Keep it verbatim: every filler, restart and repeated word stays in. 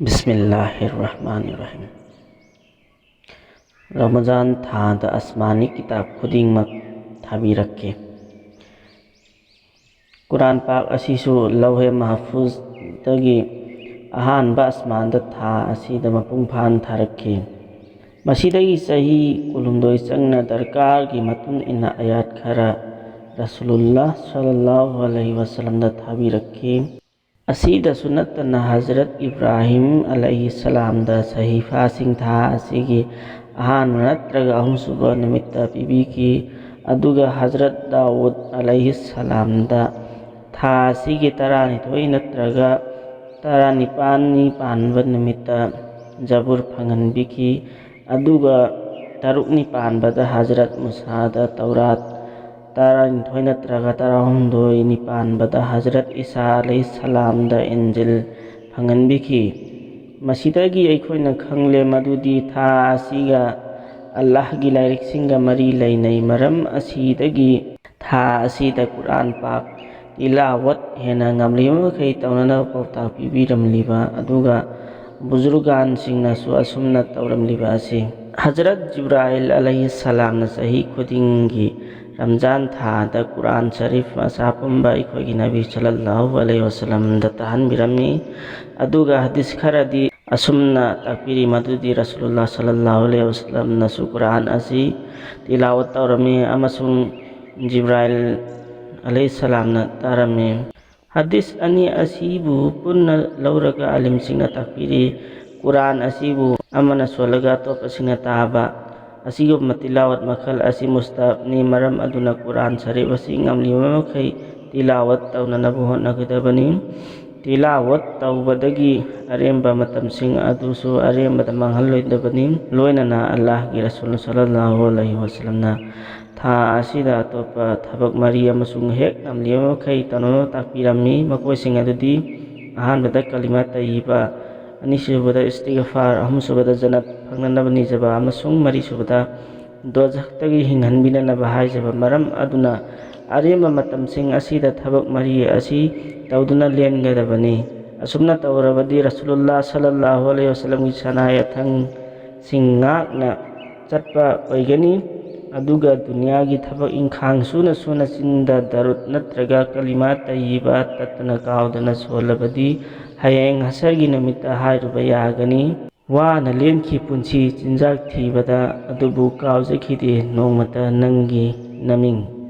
ꯕꯤꯁꯃꯤꯜꯂꯥꯍꯤꯔ ꯔꯍꯃꯥꯅꯤꯔ ꯔꯍꯤꯝ꯫ ꯔꯃꯖꯥꯟ ꯊꯥꯗ ꯑꯁꯃꯥꯅꯤ ꯀꯤꯇꯥꯕ ꯈꯨꯗꯤꯡꯃꯛ ꯊꯥꯕꯤꯔꯛꯈꯤ꯫ ꯀꯨꯔꯥꯟ ꯄꯥꯛ ꯑꯁꯤꯁꯨ ꯂꯧꯍꯦ ꯃꯍꯐꯨꯖꯗꯒꯤ ꯑꯍꯥꯟꯕ ꯑꯁꯃꯥꯟꯗ ꯊꯥ ꯑꯁꯤꯗ ꯃꯄꯨꯡ ꯐꯥꯅ ꯊꯥꯔꯛꯈꯤ꯫ ꯃꯁꯤꯗꯒꯤ ꯆꯍꯤ ꯀꯨꯟꯍꯨꯝꯗꯣꯏ ꯆꯪꯅ ꯗꯔꯀꯥꯔꯒꯤ ꯃꯇꯨꯡ ꯏꯟꯅ ꯑꯌꯥꯠ ꯈꯔ ꯔꯁꯨꯂꯨꯜꯂꯥ ꯁꯜꯂꯜꯂꯥꯍꯨ ꯑꯂꯩꯍꯤ ꯋꯁꯜꯂꯝꯗ ꯊꯥꯕꯤꯔꯛꯈꯤ꯫ ꯑꯁꯤꯗꯁꯨ ꯅꯠꯇꯅ ꯍꯖꯔꯠ ꯏꯕ꯭ꯔꯥꯍꯤꯝ ꯑꯂꯩꯍꯤ ꯁꯂꯥꯝꯗ ꯁꯍꯤꯐꯥꯁꯤꯡ ꯊꯥ ꯑꯁꯤꯒꯤ ꯑꯍꯥꯟꯕ ꯅꯠꯇ꯭ꯔꯒ ꯑꯍꯨꯝꯁꯨꯕ ꯅꯨꯃꯤꯠꯇ ꯄꯤꯕꯤꯈꯤ꯫ ꯑꯗꯨꯒ ꯍꯖꯔꯠ ꯗꯥꯎꯗ ꯑꯂꯩꯍꯤ ꯁꯂꯥꯝꯗ ꯊꯥ ꯑꯁꯤꯒꯤ ꯇꯔꯥꯅꯤꯊꯣꯏ ꯅꯠꯇ꯭ꯔꯒ ꯇꯔꯥꯅꯤꯄꯥꯜꯅꯤ ꯄꯥꯟꯕ ꯅꯨꯃꯤꯠꯇ ꯖꯕꯨꯔ ꯐꯪꯍꯟꯕꯤꯈꯤ꯫ ꯑꯗꯨꯒ ꯇꯔꯨꯛꯅꯤ ꯄꯥꯟꯕꯗ ꯍꯖꯔꯠ ꯃꯨꯁꯥꯗ ꯇꯧꯔꯥꯠ, ꯇꯔꯥꯅꯤꯊꯣꯏ ꯅꯠꯇ꯭ꯔꯒ ꯇꯔꯥꯍꯨꯝꯗꯣꯏꯅꯤ ꯄꯥꯟꯕꯗ ꯍꯖꯔꯠ ꯏꯁꯥ ꯑꯂꯩꯍꯤ ꯁꯂꯥꯝꯗ ꯏꯟꯖꯤꯜ ꯐꯪꯍꯟꯕꯤꯈꯤ꯫ ꯃꯁꯤꯗꯒꯤ ꯑꯩꯈꯣꯏꯅ ꯈꯪꯂꯦ ꯃꯗꯨꯗꯤ ꯊꯥ ꯑꯁꯤꯒ ꯑꯜꯂꯥꯍꯒꯤ ꯂꯥꯏꯔꯤꯛꯁꯤꯡꯒ ꯃꯔꯤ ꯂꯩꯅꯩ꯫ ꯃꯔꯝ ꯑꯁꯤꯗꯒꯤ ꯊꯥ ꯑꯁꯤꯗ ꯀꯨꯔꯥꯟ ꯄꯥꯛ ꯇꯤꯂꯥꯋꯠ ꯍꯦꯟꯅ ꯉꯝꯂꯤꯕ ꯃꯈꯩ ꯇꯧꯅꯅꯕ ꯄꯥꯎꯇꯥꯛ ꯄꯤꯕꯤꯔꯝꯂꯤꯕ ꯑꯗꯨꯒ ꯕꯨꯖꯨꯔꯒꯥꯟꯁꯤꯡꯅꯁꯨ ꯑꯁꯨꯝꯅ ꯇꯧꯔꯝꯂꯤꯕ ꯑꯁꯤ ꯍꯖꯔꯠ ꯖꯤꯕ꯭ꯔꯥꯏꯜ ꯑꯂꯩꯍꯤ ꯁꯂꯥꯝꯅ ꯆꯍꯤ ꯈꯨꯗꯤꯡꯒꯤ ꯔꯝꯖꯥꯟ ꯊꯥꯗ ꯀꯨꯔꯥꯟ ꯁꯔꯤꯐ ꯃꯁꯥ ꯄꯨꯝꯕ ꯑꯩꯈꯣꯏꯒꯤ ꯅꯕꯤ ꯁꯜꯂꯜꯂꯥꯍꯨ ꯑꯂꯩꯍꯤ ꯋꯁꯜꯂꯝꯗ ꯇꯥꯍꯟꯕꯤꯔꯝꯃꯤ꯫ ꯑꯗꯨꯒ ꯍꯗꯤꯁ ꯈꯔꯗꯤ ꯑꯁꯨꯝꯅ ꯇꯥꯛꯄꯤꯔꯤ ꯃꯗꯨꯗꯤ ꯔꯁꯨꯂꯨꯜꯂꯥ ꯁꯜꯂꯜꯂꯥꯍꯨ ꯑꯂꯩꯍꯤ ꯋꯁꯜꯂꯝꯅꯁꯨ ꯀꯨꯔꯥꯟ ꯑꯁꯤ ꯇꯤꯂꯥꯋꯠ ꯇꯧꯔꯝꯃꯤ ꯑꯃꯁꯨꯡ ꯖꯤꯕ꯭ꯔꯥꯏꯜ ꯑꯂꯩꯍꯤ ꯁꯂꯥꯝꯅ ꯇꯥꯔꯝꯃꯤ꯫ ꯍꯗꯤꯁ ꯑꯅꯤ ꯑꯁꯤꯕꯨ ꯄꯨꯟꯅ ꯂꯧꯔꯒ ꯑꯥꯂꯤꯝꯁꯤꯡꯅ ꯇꯥꯛꯄꯤꯔꯤ, ꯀꯨꯔꯥꯟ ꯑꯁꯤꯕꯨ ꯑꯃꯅ ꯁꯣꯜꯂꯒ ꯑꯇꯣꯞꯄꯁꯤꯡꯅ ꯇꯥꯕ ꯑꯁꯤꯒꯨꯝꯕ ꯇꯤꯂꯥꯋꯠ ꯃꯈꯜ ꯑꯁꯤ ꯃꯨꯁꯇꯍꯕꯅꯤ꯫ ꯃꯔꯝ ꯑꯗꯨꯅ ꯀꯨꯔꯥꯟ ꯁꯔꯤꯐ ꯑꯁꯤ ꯉꯝꯂꯤꯕ ꯃꯈꯩ ꯇꯤꯂꯥꯋꯠ ꯇꯧꯅꯅꯕ ꯍꯣꯠꯅꯒꯗꯕꯅꯤ꯫ ꯇꯤꯂꯥꯋꯠ ꯇꯧꯕꯗꯒꯤ ꯑꯔꯦꯝꯕ ꯃꯇꯝꯁꯤꯡ ꯑꯗꯨꯁꯨ ꯑꯔꯦꯝꯕꯗ ꯃꯥꯡꯍꯜꯂꯣꯏꯗꯕꯅꯤ꯫ ꯂꯣꯏꯅꯅ ꯑꯜꯂꯥꯍꯒꯤ ꯔꯁꯨꯜ ꯁꯜꯂꯜꯂꯥꯍꯨ ꯑꯂꯩꯍꯤ ꯋꯁꯜꯂꯝꯅ ꯊꯥ ꯑꯁꯤꯗ ꯑꯇꯣꯞꯄ ꯊꯕꯛ ꯃꯔꯤ ꯑꯃꯁꯨꯡ ꯍꯦꯛ ꯉꯝꯂꯤꯕ ꯃꯈꯩ ꯇꯧꯅꯅꯕ ꯇꯥꯛꯄꯤꯔꯝꯃꯤ꯫ ꯃꯈꯣꯏꯁꯤꯡ ꯑꯗꯨꯗꯤ ꯑꯍꯥꯟꯕꯗ ꯀꯂꯤꯃꯥ ꯇꯩꯌꯤꯕ, ꯑꯅꯤꯁꯨꯕꯗ ꯏꯁꯇꯤꯒꯐꯥꯔ, ꯑꯍꯨꯝꯁꯨꯕꯗ ꯖꯟꯅꯠ ꯐꯪꯅꯅꯕ ꯅꯤꯖꯕ ꯑꯃꯁꯨꯡ ꯃꯔꯤꯁꯨꯕꯗ ꯗꯣꯖꯈꯇꯒꯤ ꯍꯤꯡꯍꯟꯕꯤꯅꯅꯕ ꯍꯥꯏꯖꯕ꯫ ꯃꯔꯝ ꯑꯗꯨꯅ ꯑꯔꯦꯝꯕ ꯃꯇꯝꯁꯤꯡ ꯑꯁꯤꯗ ꯊꯕꯛ ꯃꯔꯤ ꯑꯁꯤ ꯇꯧꯗꯨꯅ ꯂꯦꯟꯒꯗꯕꯅꯤ꯫ ꯑꯁꯨꯝꯅ ꯇꯧꯔꯕꯗꯤ ꯔꯁꯨꯂꯨꯜꯂꯥ ꯁꯜꯂꯜꯂꯥꯍꯨ ꯑꯂꯩꯍꯤ ꯋꯥꯁꯜꯂꯝꯒꯤ ꯁꯅꯥ ꯌꯥꯊꯪꯁꯤꯡ ꯉꯥꯛꯅ ꯆꯠꯄ ꯑꯣꯏꯒꯅꯤ꯫ ꯑꯗꯨꯒ ꯗꯨꯅꯤꯌꯥꯒꯤ ꯊꯕꯛ ꯏꯪꯈꯥꯡ ꯁꯨꯅ ꯁꯨꯅ ꯆꯤꯟꯗ ꯗꯔꯨꯗ ꯅꯠꯇ꯭ꯔꯒ ꯀꯂꯤꯃꯥ ꯇꯩꯌꯤꯕ ꯇꯠꯇꯅ ꯀꯥꯎꯗꯅ ꯁꯣꯜꯂꯕꯗꯤ ꯍꯌꯦꯡ ꯍꯁꯔꯒꯤ ꯅꯨꯃꯤꯠꯇ ꯍꯥꯏꯔꯨꯕ ꯌꯥꯒꯅꯤ, "ꯋꯥꯅ ꯂꯦꯟꯈꯤ ꯄꯨꯟꯁꯤ ꯆꯤꯟꯖꯥꯛ ꯊꯤꯕꯗ, ꯑꯗꯨꯕꯨ ꯀꯥꯎꯖꯈꯤꯗꯦ ꯅꯣꯡꯃꯇ ꯅꯪꯒꯤ ꯅꯃꯤꯡ"꯫